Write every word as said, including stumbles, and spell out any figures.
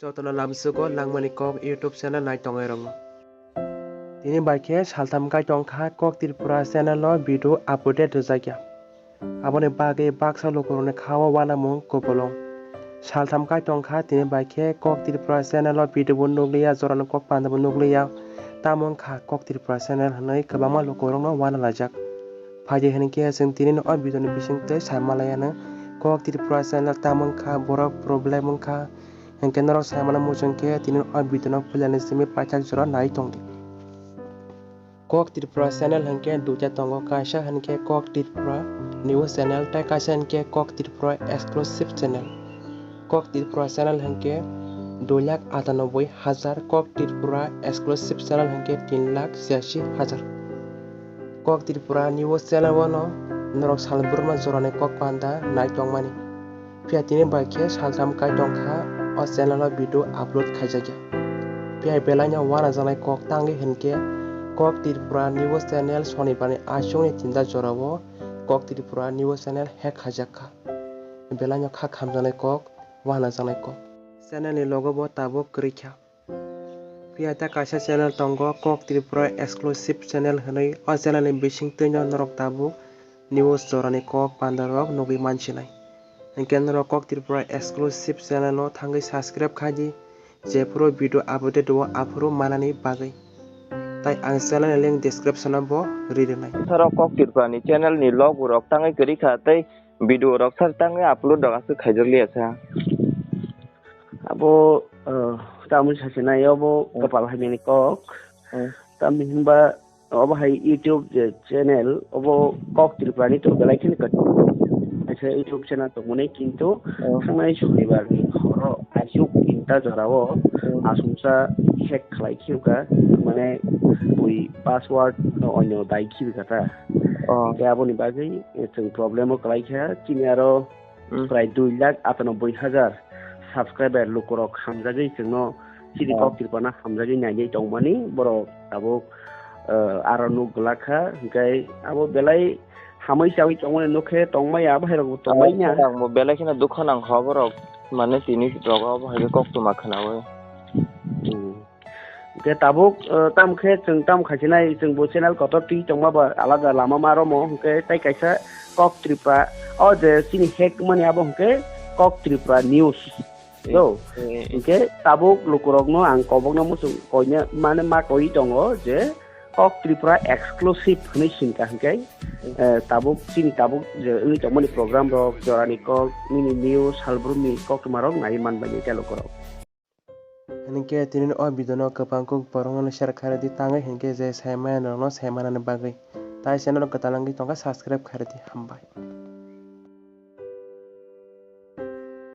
Jotono lamsugo Langmani Kok YouTube channel nai tongnai rokno. Tini bai khe saltham kai tongkha Kok Tripura channel o video update rwjakya. Aboni bagwi baksa lukurokni khao uanamung kupulung. Saltham kai tongkha tini bai khe Kok Tripura channel o video bo nukliya, jorani kok panda bo nukliya. Tamo wngkha Kok Tripura channel hwnwi kwbangma lukurokno uanalaijak. Phaidi hwn khe chwng tini o video ni bisingtwi sai manlaiya no Kok Tripura channel tamo wngkha, borok problem wngkha. Hinkhe norok sai mano muchung khe tini o video no puilani simi paithak jora nai tongdi. Kok Tripura channel hinkhe duita tongo, kaisa hinkhe Kok Tripura News Channel tei kaisa hinkhe Kok Tripura Exclusive Channel. Kok Tripura channel hinkhe dui lakh atanoboi hajar, Kok Tripura Exclusive Channel hinkhe tin lakh chasi hajar. Kok Tripura News Channel o no norok salbruma jorani kok panda nai tongmani. Phiya tini bai khe saltham kai tongkha o channel o video upload khaijakya. Phiya belaino uanajaknai kok tangwi hinkhe Kok Tripura News Channel sonibarni achukni tinta jorao Kok Tripura News Channel hack khaijakha. Belaino kha khamjaknai kok, uanajaknai kok. Channel ni logo bo tabuk kwrwikha. Phiya ta kaisa channel tongo, Kok Tripura Exclusive Channel hwnwi. O channel ni bisingtwino norok tabuk news jorani kok pandarok nugwi mansinai. Hinkhe norok Kok Tripura Exclusive Channel o thangwi subscribe khai di, jephuru video update o aphuru manani bagwi. Tai ang channel ni link description o bo ri rwnai. Norok Kok Tripura ni channel ni logo rok tangwi kwrwi kha tei video rok sar tangwi upload rok aswk khaijak liya sa. Abo, eh, tamo sasinai obo Hmm. Kapal hamyani kok. Hmm. Tamni hinba obo hai YouTube je channel obo Kok Tripura ni to belai kheno kwtal. Kaisa YouTube channel tongmani kintu Hmm. thangnai sonibar ni horo achuk tinta jorao Hmm. asumsa hack khlai khiyuka, mane bui password no onyo dai khibika ta. Oh. Khe aboni bagwi, eh, chwng problem o kwlai kha, chini aro Hmm. prai dui lakh atanoboi hajar subscriber lukurok hamjagwi chwngno chini Oh. Kok Tripura no hamjagwi nainai tongmani borok tabuk, eh, aro nuk glak kha, hinkhe abo belai hamwi chawi tongmani nuk khe tongmaya, abo hai rok bo tongmaya. Ang bo belai kheno dukho nang kha borok, mane tini rogo abo hai khe kok tuma khnaui. Hmm. Hwnkhe tabuk, eh, tamo khe chwng tamo khaisinai, chwng bo channel kotor twi tongma ba alada lama ma romo, hwnkhe tai kaisa Kok Tripura, o je chini hack mani abo hwnkhe Kok Tripura News. Eh, Do. Eh, eh. Hwnkhe tabuk lukurokno ang kobokno muchung koina, mane ma koi tongo je Kok Tripura Exclusive hwnwi sinka hwnkhe, Hmm. eh, tabuk chini tabuk je wngwi tongmani program rok, jorani kok, nini news, salbrumni koktwma rok nai manbai ni lukurok. Hinkhe tini o video no kwbang kuk borok no share khairwdi, tangwi hinkhe je sai maya norokno sai manani bagwi. Tai channel no kwtal wngwi tongkha, subscribe khairwdi, hambai.